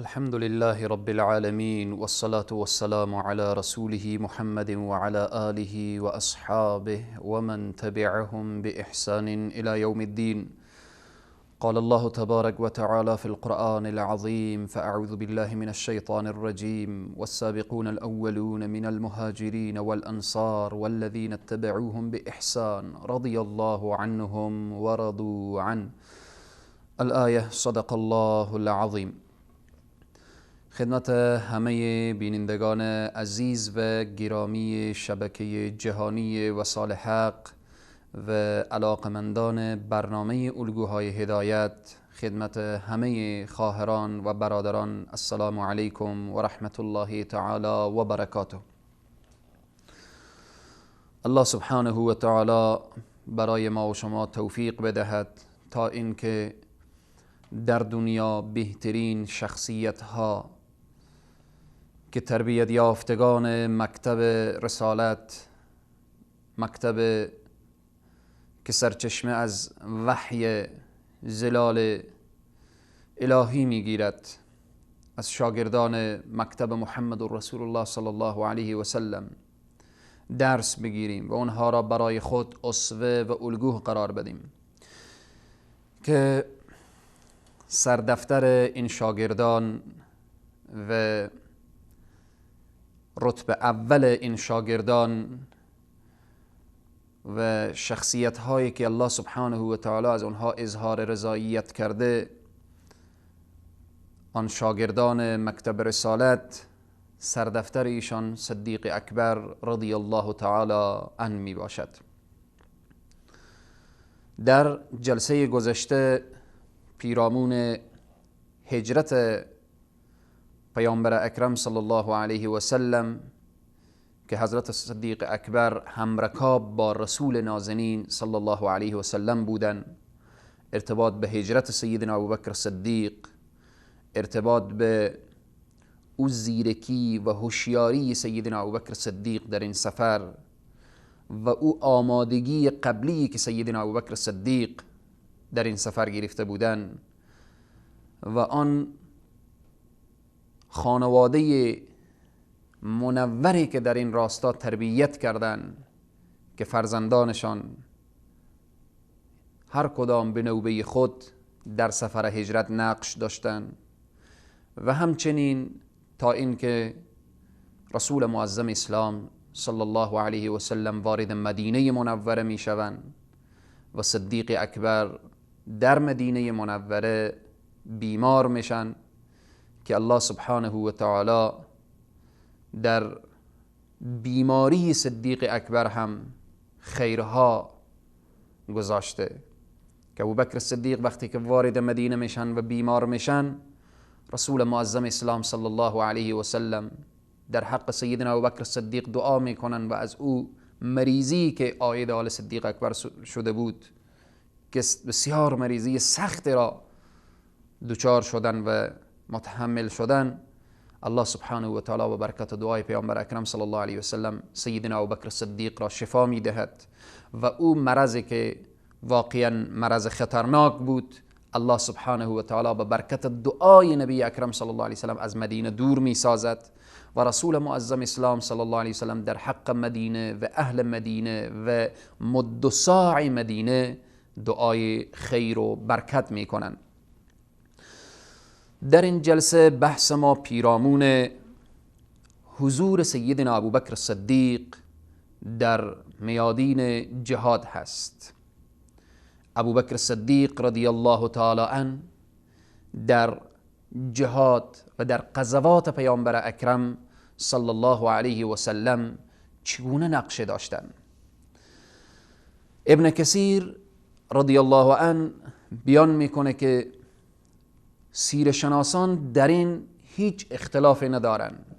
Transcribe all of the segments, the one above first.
الحمد لله رب العالمين، والصلاة والسلام على رسوله محمد وعلى آله وأصحابه ومن تبعهم بإحسان إلى يوم الدين. قال الله تبارك وتعالى في القرآن العظيم: فأعوذ بالله من الشيطان الرجيم، والسابقون الأولون من المهاجرين والأنصار والذين اتبعوهم بإحسان رضي الله عنهم ورضوا عنه. الآية. صدق الله العظیم. خدمت همه بینندگان عزیز و گرامی شبکه جهانی وصال حق و علاقمندان برنامه الگوهای هدایت، خدمت همه خواهران و برادران، السلام علیکم و رحمت الله تعالی و برکاته. الله سبحانه و تعالی برای ما و شما توفیق بدهد تا اینکه در دنیا بهترین شخصیت ها که تربیت یافتگان مکتب رسالت، مکتب که سرچشمه از وحی زلال الهی میگیرد، از شاگردان مکتب محمد رسول الله صلی الله علیه و سلم درس بگیریم و اونها را برای خود اسوه و الگو قرار بدیم که سردفتر این شاگردان و رتبه اول این شاگردان و شخصیت هایی که الله سبحانه و تعالی از آنها اظهار رضاییت کرده، آن شاگردان مکتب رسالت، سردفتر ایشان صدیق اکبر رضی الله تعالی عنه می باشد. در جلسه گذشته پیرامون هجرت پیامبر اکرم صلی الله علیه و سلم که حضرت صدیق اکبر همرکاب با رسول نازنین صلی الله علیه و سلم بودند، ارتباط به هجرت سیدنا ابوبکر صدیق، ارتباط به او زیرکی و هوشیاری سیدنا ابوبکر صدیق در این سفر و او آمادگی قبلی که سیدنا ابوبکر صدیق در این سفر گرفته بودند و آن خانواده منوری که در این راستا تربیت کردند که فرزندانشان هر کدام به نوبه خود در سفر هجرت نقش داشتند و همچنین تا اینکه رسول معظم اسلام صلی الله علیه و سلم وارد مدینه منوره می شوند و صدیق اکبر در مدینه منوره بیمار میشن که الله سبحانه و تعالی در بیماری صدیق اکبر هم خیرها گذاشته که ابوبکر صدیق وقتی که وارد مدینه میشن و بیمار میشن، رسول معظم اسلام صلی الله علیه و سلم در حق سیدنا ابوبکر صدیق دعا میکنن و از او مریضی که عاید آل صدیق اکبر شده بود که بسیار مریضی سخت را دچار شدن و متحمل شدن، الله سبحانه و تعالی و برکت دعای پیامبر اکرم صلی الله علیه و سلم سیدنا ابوبکر صدیق را شفا میدهد و او مرضی که واقعا مرض خطرناک بود، الله سبحانه و تعالی به برکت دعای نبی اکرم صلی الله علیه و سلم از مدینه دور میسازد و رسول معظم اسلام صلی الله علیه و سلم در حق مدینه و اهل مدینه و مد ساع مدینه دعای خیر و برکت میکنند. در این جلسه بحث ما پیرامون حضور سیدنا ابوبکر صدیق در میادین جهاد هست. ابوبکر صدیق رضی الله تعالی عنه در جهاد و در غزوات پیامبر اکرم صلی الله علیه و سلم چگونه نقش داشتند؟ ابن کثیر رضی الله عنه بیان میکنه که سیر شناسان در این هیچ اختلاف ندارند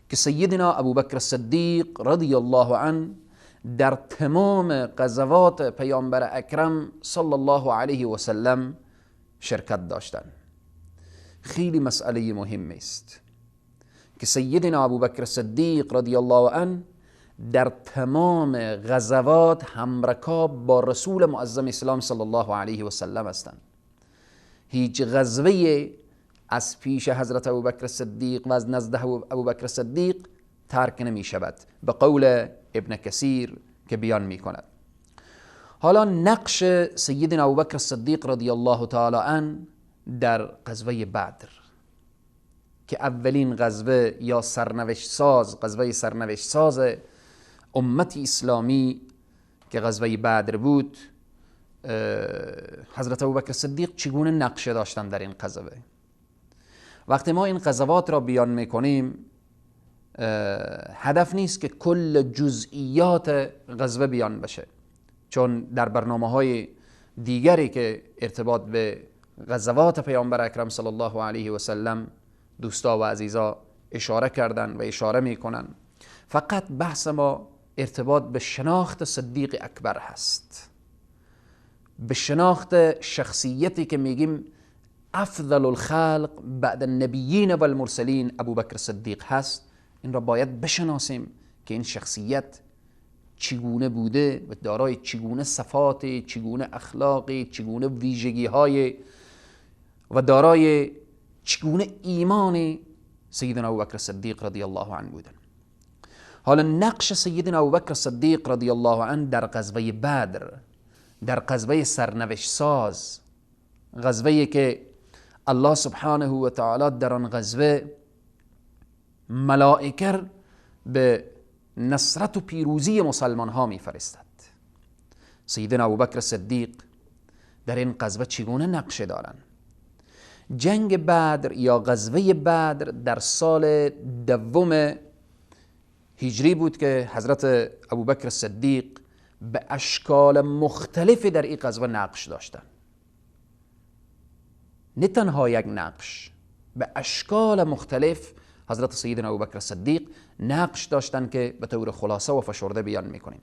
که سیدنا ابوبکر صدیق رضی الله عنه در تمام غزوات پیامبر اکرم صلی الله علیه و سلم شرکت داشتند. خیلی مسئله مهم است که سیدنا ابوبکر صدیق رضی الله عنه در تمام غزوات همرکاب با رسول معظم اسلام صلی الله علیه و سلم هستند. هیچ غزوه از پیش حضرت ابوبکر صدیق و از نزد ابوبکر صدیق ترک نمی شود، به قول ابن کثیر که بیان می کند. حالا نقش سیدنا ابوبکر صدیق رضی الله تعالی عنه در غزوه بدر که اولین غزوه یا سرنوشت ساز، غزوه سرنوشت ساز امت اسلامی که غزوه بدر بود، حضرت ابوبکر صدیق چگونه نقشه داشتن در این غزوه؟ وقتی ما این غزوات را بیان میکنیم هدف نیست که کل جزئیات غزوه بیان بشه، چون در برنامه های دیگری که ارتباط به غزوات پیامبر اکرم صلی الله علیه و سلم دوستا و عزیزا اشاره کردن و اشاره میکنن. فقط بحث ما ارتباط به شناخت صدیق اکبر هست، به شناخت شخصیتی که میگیم افضل الخلق بعد النبیین و المرسلین ابوبکر صدیق هست. این را باید بشناسیم که این شخصیت چگونه بوده و دارای چگونه صفات، چگونه اخلاقی، چگونه ویژگی های و دارای چگونه ایمان سیدنا ابوبکر صدیق رضی الله عنه بودن. حالا نقش سیدنا ابوبکر صدیق رضی الله عنه در غزوه بدر، در غزوه سرنوشت ساز، غزوه که الله سبحانه و تعالی در آن غزوه ملائکه به نصرت و پیروزی مسلمان ها میفرستد. سیدنا ابوبکر صدیق در این غزوه چگونه نقشه دارند؟ جنگ بدر یا غزوه بدر در سال دوم هجری بود که حضرت ابوبکر صدیق به اشکال مختلف در این غزوه نقش داشتند. نه تنها یک نقش، به اشکال مختلف حضرت سیدنا ابوبکر صدیق نقش داشتند که به طور خلاصه و فشرده بیان میکنیم.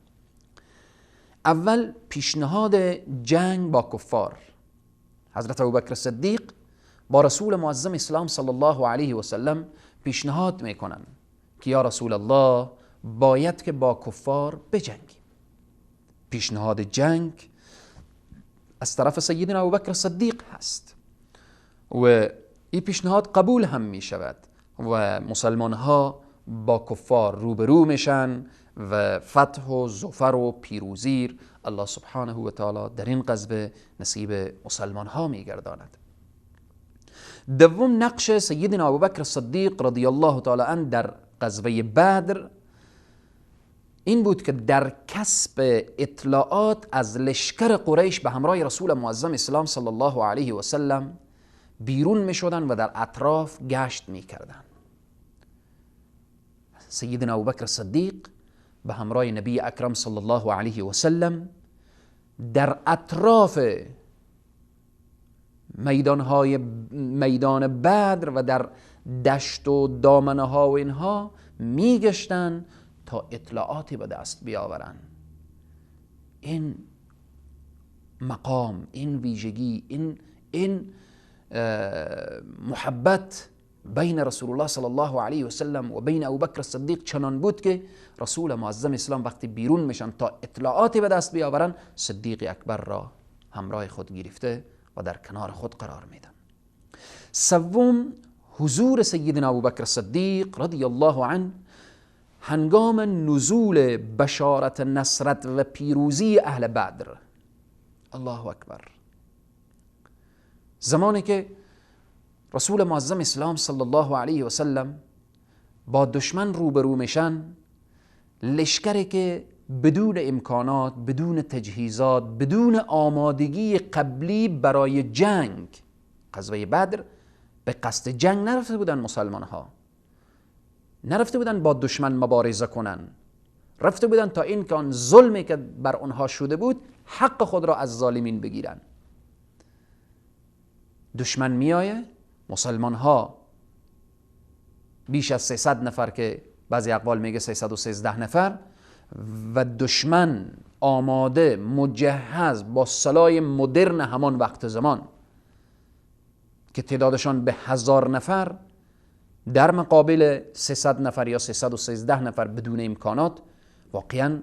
اول پیشنهاد جنگ با کفار. حضرت ابوبکر صدیق با رسول معظم اسلام صلی الله علیه و سلم پیشنهاد میکنن که یا رسول الله باید که با کفار بجنگیم. پیشنهاد جنگ از طرف سیدنا ابوبکر صدیق هست و این پیشنهاد قبول هم می شود و مسلمان ها با کفار روبرو میشن و فتح و ظفر و پیروزی الله سبحانه و تعالی در این غزوه نصیب مسلمان ها میگرداند. دوم نقش سیدنا ابوبکر صدیق رضی الله تعالی عنه در غزوه بدر این بود که در کسب اطلاعات از لشکر قریش به همراه رسول معظم اسلام صلی الله علیه و سلم بیرون می شدن و در اطراف گشت می کردن. سیدنا ابوبکر صدیق به همراه نبی اکرم صلی الله علیه و سلم در اطراف میدان بدر و در دشت و دامنه ها و اینها می گشتن تا اطلاعاتی به دست بیاورن. این مقام، این ویژگی، این محبت بین رسول الله صلی الله علیه و سلم و بین ابوبکر صدیق چنان بود که رسول معظم اسلام وقتی بیرون میشن تا اطلاعاتی به دست بیاورن، صدیق اکبر را همراه خود گرفته و در کنار خود قرار میدن. سوم حضور سیدنا ابوبکر صدیق رضی الله عنه هنگام نزول بشارت نصرت و پیروزی اهل بدر. الله اکبر. زمانی که رسول معظم اسلام صلی الله علیه و سلم با دشمن روبرو میشن، لشکری که بدون امکانات، بدون تجهیزات، بدون آمادگی قبلی برای جنگ، غزوه بدر به قصد جنگ نرفته بودن مسلمان ها، نرفته بودن با دشمن مبارزه کنن، رفته بودن تا این که آن ظلمی که بر آنها شده بود حق خود را از ظالمین بگیرن. دشمن میایه، مسلمان ها بیش از 300 نفر که بعضی اقوال میگه 313 نفر، و دشمن آماده مجهز با سلاح مدرن همان وقت زمان که تعدادشان به 1000 نفر در مقابل 300 نفر یا 313 نفر بدون امکانات، واقعا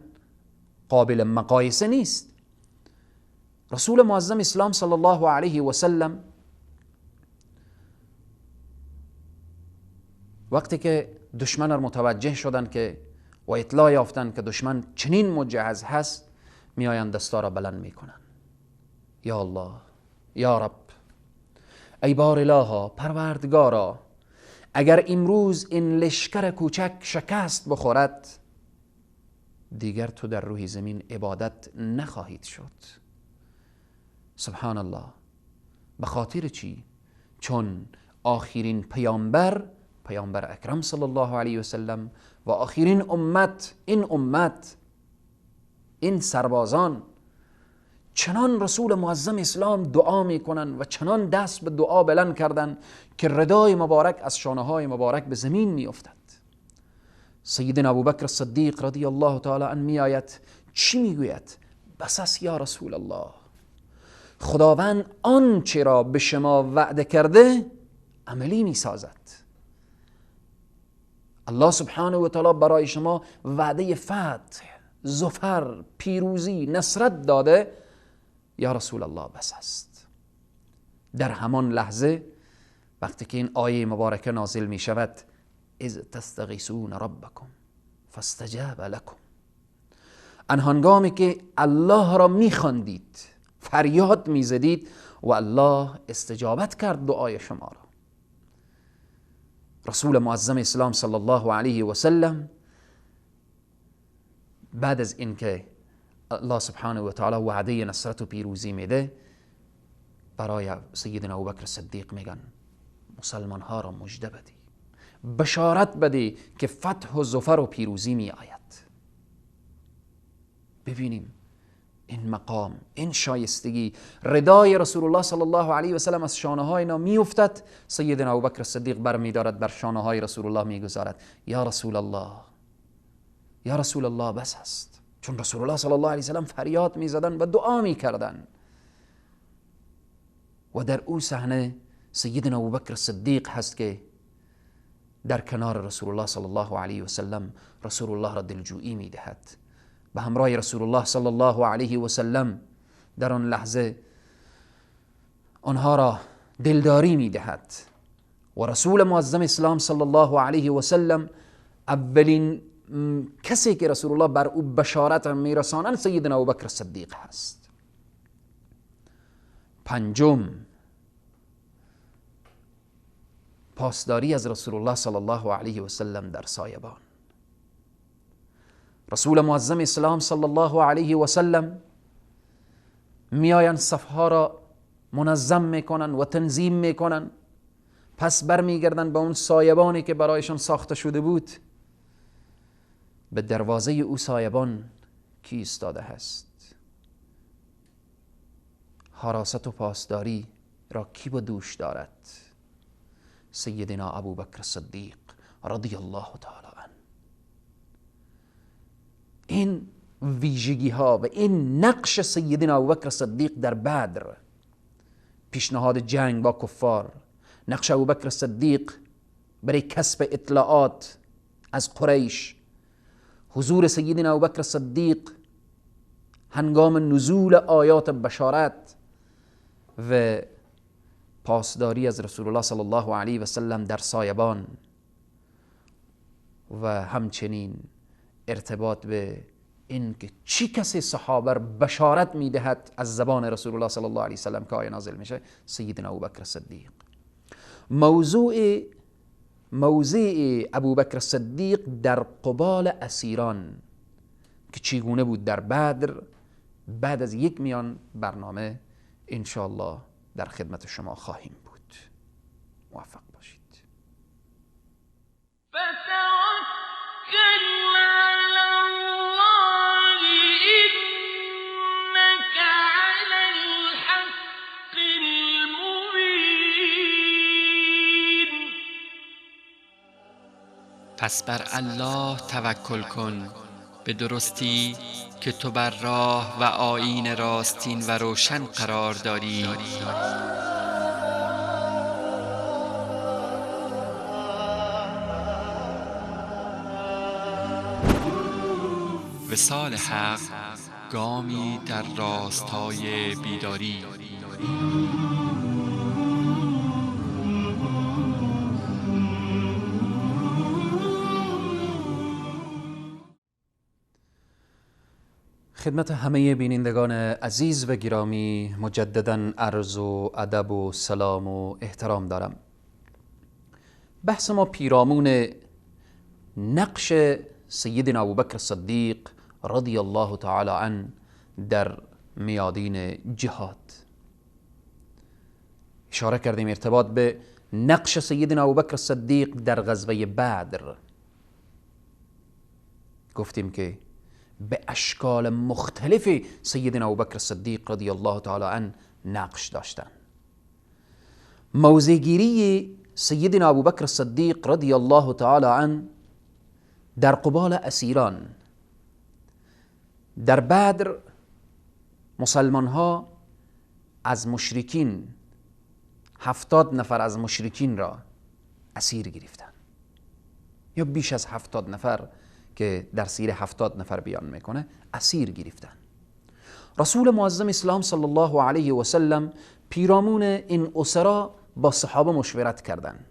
قابل مقایسه نیست. رسول معظم اسلام صلی الله علیه و سلم وقتی که دشمن را متوجه شدن که و اطلاع یافتن که دشمن چنین مجهز هست، میآیند دستا را بلند میکنن، یا الله، یا رب، ای بار الها، پروردگارا، اگر امروز این لشکر کوچک شکست بخورد، دیگر تو در روی زمین عبادت نخواهید شد. سبحان الله. به خاطر چی؟ چون آخرین پیامبر، پیامبر اکرم صلی الله علیه و سلم، و آخرین امت، این امت، این سربازان، چنان رسول معظم اسلام دعا میکنن و چنان دست به دعا بلند کردن که ردای مبارک از شانه های مبارک به زمین میافتد. سیدنا ابوبکر صدیق رضی الله تعالی عنه میآید، چی میگوید؟ بس است یا رسول الله، خداوند آنچه را به شما وعده کرده عملی میسازد. الله سبحانه و تعالی برای شما وعده فتح، ظفر، پیروزی، نصرت داده، یا رسول الله بس است. در همان لحظه وقتی که این آیه مبارکه نازل می شود، اذ تستغیثون ربکم فاستجاب لکم، ان هنگامی که الله را می خواندید، فریاد می زدید و الله استجابت کرد دعای شما را. رسول معظم اسلام صلی الله علیه و سلم بعد از اینکه الله سبحانه و تعالی وعده نصرت و پیروزی میده، برای سیدنا ابوبکر صدیق میگن مسلمان ها را مژده بدی، بشارت بدی که فتح و ظفر و پیروزی می آید. ببینیم این مقام، این شایستگی، ردای رسول الله صلی الله علیه و سلم از شانه های اینا میافتد. سیدنا ابوبکر صدیق برمیدارد، بر شانه های رسول الله میگذارد، یا رسول الله، یا رسول الله بس است. چون رسول الله صلی الله علیه و سلم فریاد میزدن و دعا میکردن و در او صحنه سیدنا ابوبکر صدیق هست که در کنار رسول الله صلی الله علیه و سلم رسول الله را دلجویی میدهد. به همراه رسول الله صلی الله علیه و سلم در آن لحظه آنها را دلداری میدهد و رسول معظم اسلام صلی الله علیه و سلم اولین کسی که رسول الله بر او بشارت میرسانند سیدنا ابوبکر صدیق هست. پنجم، پاسداری از رسول الله صلی الله علیه و سلم در سایبان. رسول معظم اسلام صلی الله علیه و سلم میآیند صفها را منظم میکنن و تنظیم میکنن، پس برمیگردن به اون سایبانی که برایشان ساخته شده بود. به دروازه او سایبان کی ایستاده هست؟ حراست و پاسداری را کی به دوش دارد؟ سیدنا ابوبکر صدیق رضی الله تعالی عنه. این ویژگی ها و این نقش سیدنا ابوبکر صدیق در بدر، پیشنهاد جنگ با کفار، نقش ابوبکر صدیق برای کسب اطلاعات از قریش، حضور سیدنا ابوبکر صدیق هنگام نزول آیات بشارت و پاسداری از رسول الله صلی الله علیه و سلم در سایبان و همچنین ارتباط به این که چی کسی صحابه بشارت میدهد از زبان رسول الله صلی الله علیه و سلم که آیه نازل میشه، سیدنا ابوبکر صدیق. موضوع ابوبکر صدیق در قبال اسیران که چگونه بود در بدر، بعد از یک میان برنامه انشاءالله در خدمت شما خواهیم بود. موفق باشید. پس بر الله توکل کن به درستی که تو بر راه و آیین راستین و روشن قرار داری. وصال حق گامی در راستای بیداری. خدمت همه بینندگان عزیز و گرامی مجددا عرض و ادب و سلام و احترام دارم. بحث ما پیرامون نقش سیدنا ابوبکر صدیق رضی الله تعالی عنه در میادین جهاد. اشاره کردیم ارتباط به نقش سیدنا ابوبکر صدیق در غزوه بدر. گفتیم که به اشکال مختلف سیدنا ابوبکر صدیق رضی الله تعالی عنه نقش داشتن. موضعگیری سیدنا ابوبکر صدیق رضی الله تعالی عنه در قبال اسیران در بدر، مسلمان ها از مشرکین 70 نفر از مشرکین را اسیر گرفتن، یا بیش از 70 نفر که در سیر 70 نفر بیان میکنه اسیر گرفتن. رسول معظم اسلام صلی الله علیه و سلم پیرامون این اسرا با صحابه مشورت کردن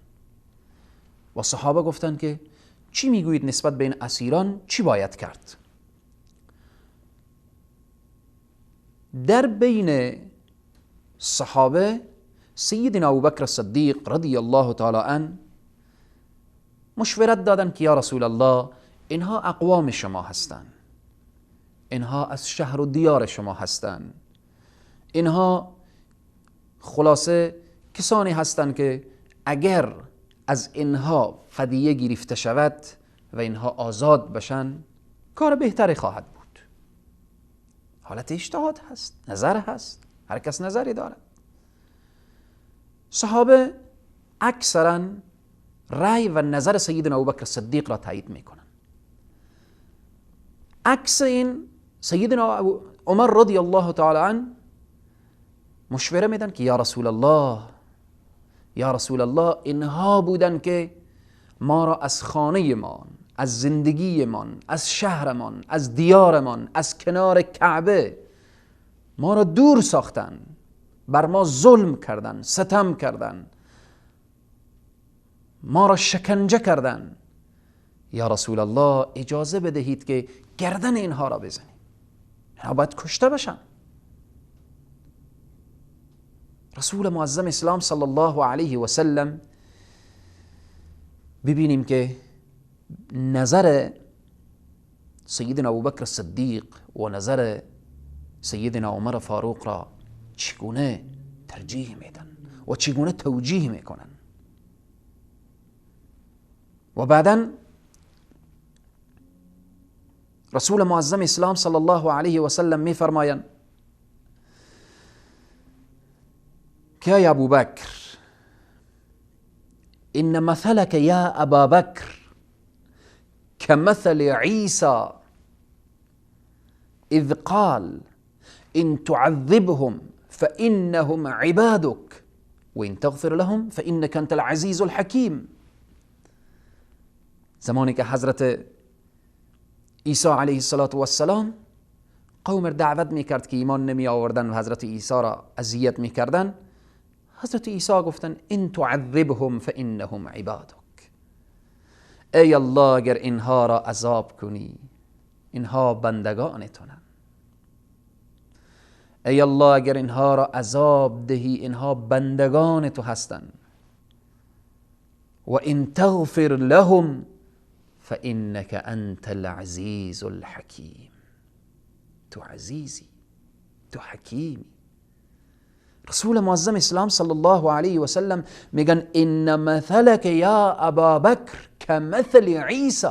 و صحابه گفتن که چی میگویید نسبت به این اسیران، چی باید کرد؟ در بین صحابه سیدنا ابوبکر صدیق رضی الله تعالی عنه مشورت دادن که یا رسول الله، اینها اقوام شما هستند، اینها از شهر و دیار شما هستند، اینها خلاصه کسانی هستند که اگر از اینها فدیه گرفته شود و اینها آزاد بشن کار بهتری خواهد بود. حالت اجتهاد هست، نظر هست، هر کس نظری دارد. صحابه اکثرا رأی و نظر سیدنا ابوبکر صدیق را تایید میکنن. عکس این سیدنا عمر رضی الله تعالی عنه مشوره میدن که یا رسول الله، یا رسول الله، اینها بودن که ما را از خانه ما، از زندگی ما، از شهرمان، از دیارمان، از کنار کعبه ما را دور ساختن، بر ما ظلم کردن، ستم کردن، ما را شکنجه کردن. یا رسول الله اجازه بدهید که گردن اینها را بزنیم، اینها باید کشته بشن. رسول معظم اسلام صلی الله علیه و سلم ببینیم که نظر سیدنا ابوبکر صدیق و نظر سیدنا عمر فاروق را چگونه ترجیح میدن و چگونه توجیه میکنن. و بعدا رسول معظم اسلام صلی الله علیه و سلم میفرمایند که یا ابوبکر، ان مثلك یا ابا بکر كمثل عیسی اذ قال ان تعذبهم فانهم عبادك وان تغفر لهم فانك انت العزیز الحکیم. زمانی که حضرت عیسی علیه السلام قوم را دعوت میکرد که ایمان نمی آوردن و حضرت عیسی را اذیت میکردن، حضرت عیسی گفتن ان تعذبهم فانهم عبادك، ای الله اگر اینها را عذاب کنی اینها بندگان تونن، ای الله اگر اینها را عذاب دهی اینها بندگان تو هستند، و ان تغفر لهم فانك انت العزیز الحکیم، تو عزیزی، تو حکیمی. رسول معظم اسلام صلی الله علیه و سلم میگن ان مثلك یا ابا بکر كمثل عیسی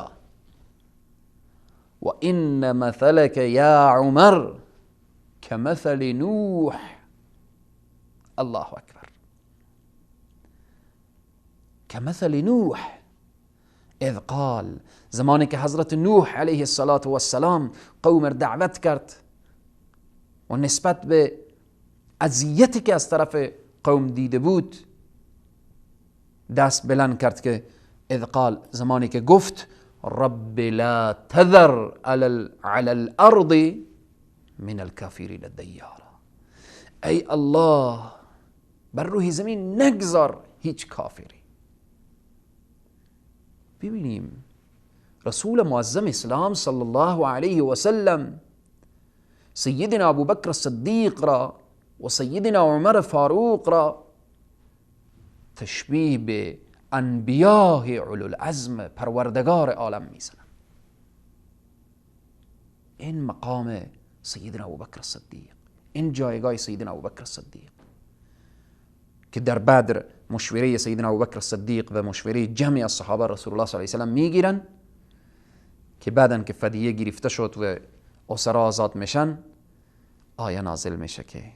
و ان مثلك یا عمر كمثل نوح. الله اکبر. كمثل نوح اذ قال، زمانی که حضرت نوح علیه السلام قوم را دعوت کرد و نسبت به اذیتی که از طرف قوم دیده بود دست بلند کرد که اذ قال، زمانی که گفت رب لا تذر على الارض من الكافرین دیارا، ای الله بر روی زمین نگذار هیچ کافری. ببینیم رسول معظم اسلام صلی الله علیه و سلم سیدنا ابوبکر صدیق را و سیدنا عمر فاروق را تشبیه به انبیاء اولو العزم پروردگار عالم میزنن. این مقام سیدنا ابوبکر صدیق، این جایگاه سیدنا ابوبکر صدیق که در بدر مشوره سیدنا ابوبکر صدیق و مشوره جمعی از صحابه رسول الله صلی الله علیه و سلم میگیرن که بعدن که فدیه گرفته شد و اسرا آزاد میشن، آیه نازل میشه که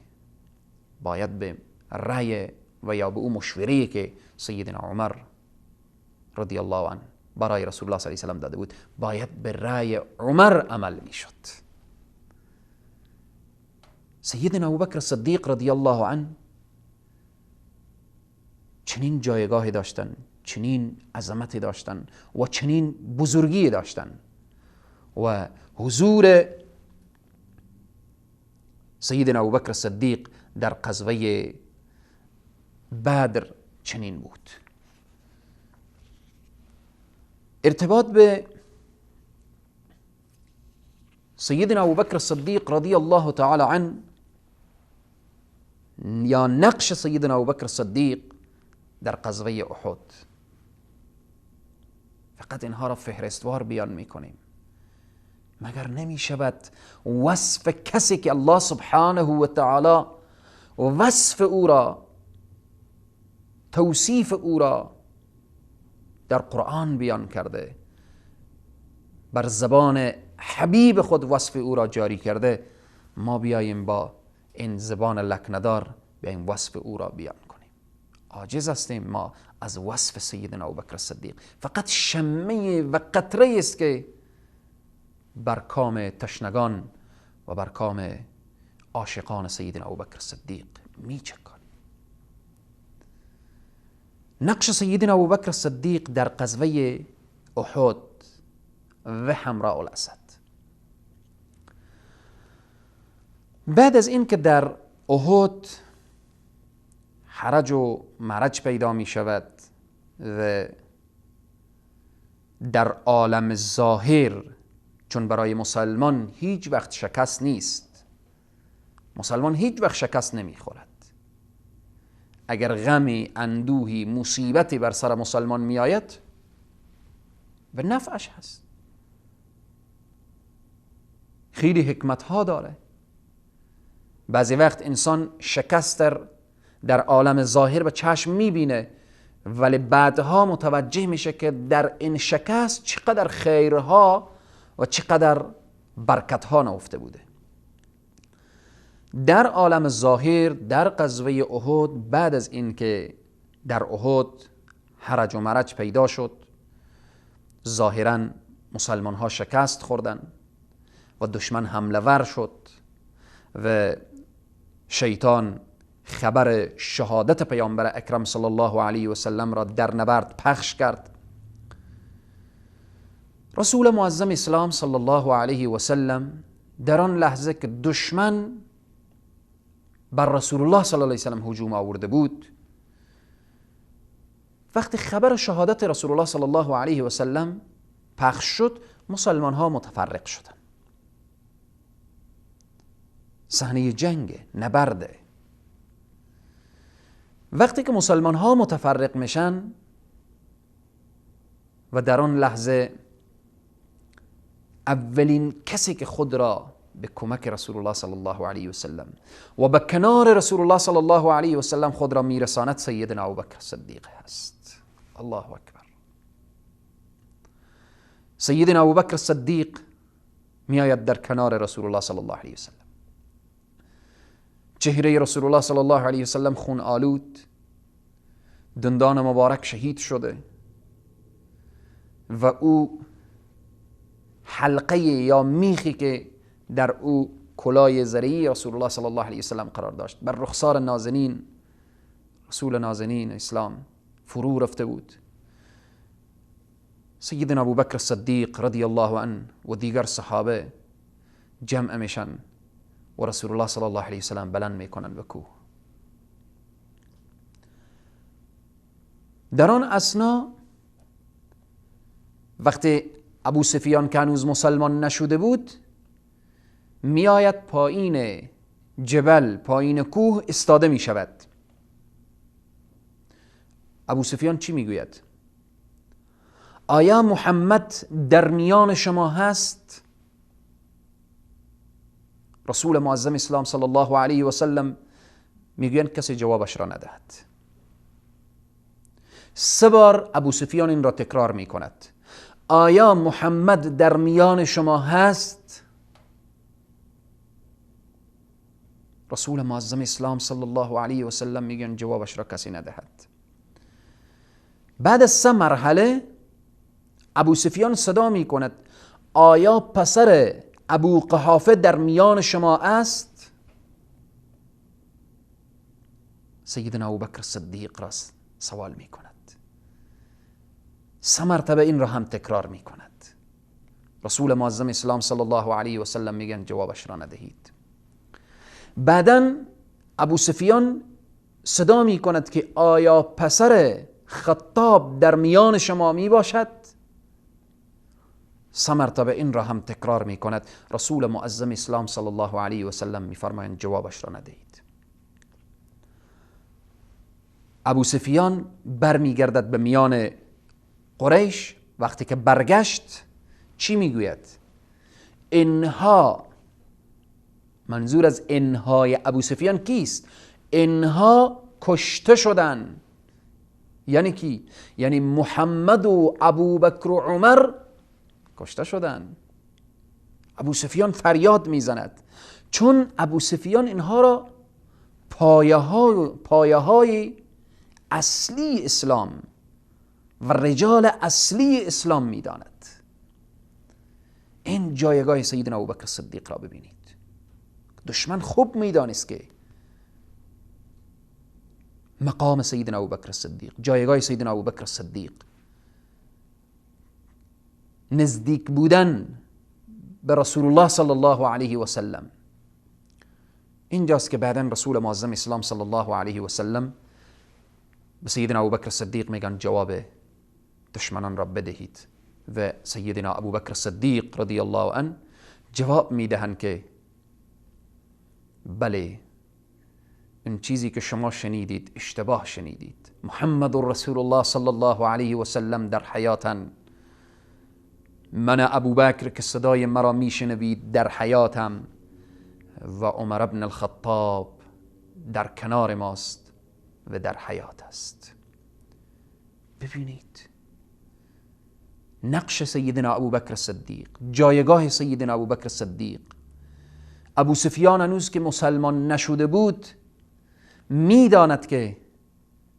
باید به رأی و یا به او مشوره که سیدنا عمر رضی الله عنه برای رسول الله صلی الله علیه و سلم داده بود، باید به رأی عمر عمل میشد. سیدنا ابوبکر صدیق رضی الله عنه چنین جایگاهی داشتن، چنین عظمتی داشتن و چنین بزرگی داشتن و حضور سیدنا ابوبکر صدیق در غزوه بدر چنین بود. ارتباط به سیدنا ابوبکر صدیق رضی الله تعالی عنه یا نقش سیدنا ابوبکر صدیق در غزوه احد، فقط اینها را فهرستوار بیان میکنیم. مگر نمی شود وصف کسی که الله سبحانه و تعالی وصف او را، توصیف او را در قرآن بیان کرده، بر زبان حبیب خود وصف او را جاری کرده، ما بیاییم با این زبان لکندار بیاییم وصف او را بیان کنیم؟ عاجز هستیم ما از وصف سیدنا ابوبکر صدیق. فقط شمه و قطره است که بر کام تشنگان و بر کام عاشقان سیدنا ابوبکر صدیق میچکان. نقش سیدنا ابوبکر صدیق در غزوه احد و حمراء الاسد. بعد از اینکه در احد حرج و مرج پیدا می شود و در عالم ظاهر، چون برای مسلمان هیچ وقت شکست نیست، مسلمان هیچ وقت شکست نمی خورد. اگر غمی، اندوهی، مصیبتی بر سر مسلمان می آید به نفعش هست، خیلی حکمت ها داره. بعضی وقت انسان شکست در عالم ظاهر به چشم میبینه، ولی بعدها متوجه میشه که در این شکست چقدر خیرها و چقدر برکتها نهفته بوده. در عالم ظاهر در غزوه احد، بعد از اینکه در احد هرج و مرج پیدا شد، ظاهرا مسلمان ها شکست خوردن و دشمن حمله ور شد و شیطان خبر شهادت پیامبر اکرم صلی الله علیه و سلم را در نبرد پخش کرد. رسول معظم اسلام صلی الله علیه و سلم در آن لحظه که دشمن بر رسول الله صلی الله علیه و سلم هجوم آورده بود، وقتی خبر شهادت رسول الله صلی الله علیه و سلم پخش شد، مسلمان ها متفرق شدند. صحنه جنگ، نبرده. وقتی که مسلمان ها متفرق میشن و در آن لحظه اولین کسی که خود را به کمک رسول الله صلی الله علیه و سلم و به کنار رسول الله صلی الله علیه و سلم خود را میرساند، سیدنا ابوبکر صدیق هست. الله اکبر. سیدنا ابوبکر صدیق میآید در کنار رسول الله صلی الله علیه و سلم. چهره رسول الله صلی الله علیه و سلم خون آلود، دندان مبارک شهید شده و او حلقه یا میخی که در او کلاه زرعی رسول الله صلی الله علیه و سلم قرار داشت بر رخسار نازنین رسول نازنین اسلام فرو رفته بود. سیدنا ابوبکر صدیق رضی الله عنه و دیگر صحابه جمع میشن و رسول الله صلی الله علیه و سلم بلند میکنن به کوه. در آن اثنا وقتی ابو سفیان که هنوز مسلمان نشده بود، میآید پایین جبل، پایین کوه استاده می شود. ابو سفیان چی میگوید؟ آیا محمد در میان شما هست؟ رسول معظم اسلام صلی الله علیه و سلم میگویند کسی جوابش را ندهد. 3 بار ابو سفیان این را تکرار میکند. آیا محمد در میان شما هست؟ رسول معظم اسلام صلی الله علیه و سلم میگن جوابش را کسی ندهد. بعد از 3 مرحله ابو سفیان صدا میکند آیا پسر ابو قحافه در میان شما است؟ سیدنا ابوبکر صدیق را سوال میکند. 3 مرتبه این را هم تکرار میکند. رسول معظم اسلام صلی الله علیه و سلم میگن جوابش را ندهید. بعداً ابو سفیان صدا میکند که آیا پسر خطاب در میان شما می باشد؟ 3 مرتبه این را هم تکرار می کند. رسول معظم اسلام صلی الله علیه و سلم می فرمایند جوابش را ندهید. ابو سفیان برمیگردد به میان قریش. وقتی که برگشت چی میگوید؟ اینها، منظور از اینهای ابو سفیان کیست؟ اینها کشته شدن. یعنی کی؟ یعنی محمد و ابوبکر و عمر کشته شدن. ابو سفیان فریاد میزند، چون ابو سفیان اینها را پایه های اصلی اسلام و رجال اصلی اسلام میداند. این جایگاه سیدنا ابوبکر صدیق را ببینید. دشمن خوب میدانست که مقام سیدنا ابوبکر صدیق، جایگاه سیدنا ابوبکر صدیق، نزدیک بودن به رسول الله صلی الله علیه و سلم. اینجاست که بعدا رسول معظم اسلام صلی الله علیه و سلم به سیدنا ابوبکر صدیق میگن جواب دشمنان را بدهید و سیدنا ابوبکر صدیق رضی الله عنه جواب میدهند که بله، این چیزی که شما شنیدید اشتباه شنیدید. محمد رسول الله صلی الله علیه و سلم در حیاتن، من ابوبکر که صدای مرا میشنوید در حیاتم و عمر بن الخطاب در کنار ماست و در حیات است. ببینید نقش سیدنا ابوبکر صدیق، جایگاه سیدنا ابوبکر صدیق. ابو سفیان هنوز که مسلمان نشده بود میداند که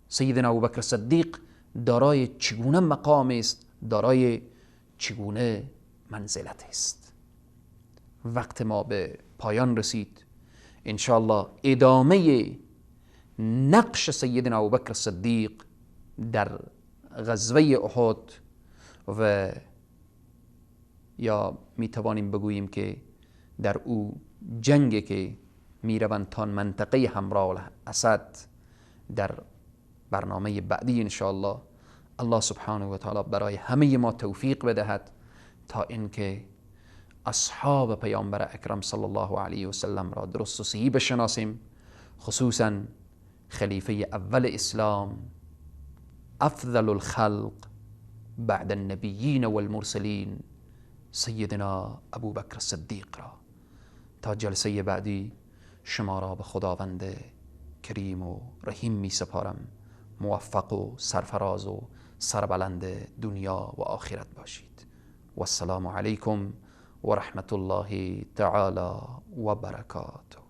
سیدنا ابوبکر صدیق دارای چگونه مقام است، دارای چگونه منزلت است. وقت ما به پایان رسید. انشاءالله ادامه نقش سیدنا ابوبکر صدیق در غزوه احد و یا می توانیم بگوییم که در او جنگ که میروند تا منطقه حمراء الاسد در برنامه بعدی انشاءالله الله سبحانه و تعالی برای همه ما توفیق بدهد تا اینکه اصحاب پیامبر اکرم صلی الله علیه و سلم را درست و صحیح بشناسیم، خصوصا خلیفه اول اسلام، افضل الخلق بعد النبیین والمرسلین، سیدنا ابوبکر صدیق را. تا جلسه بعدی شما را به خداوند کریم و رحیم می سپارم. موفق و سرفراز و سربلند دنیا و آخرت باشید. و السلام علیکم و رحمت الله تعالی و برکاته.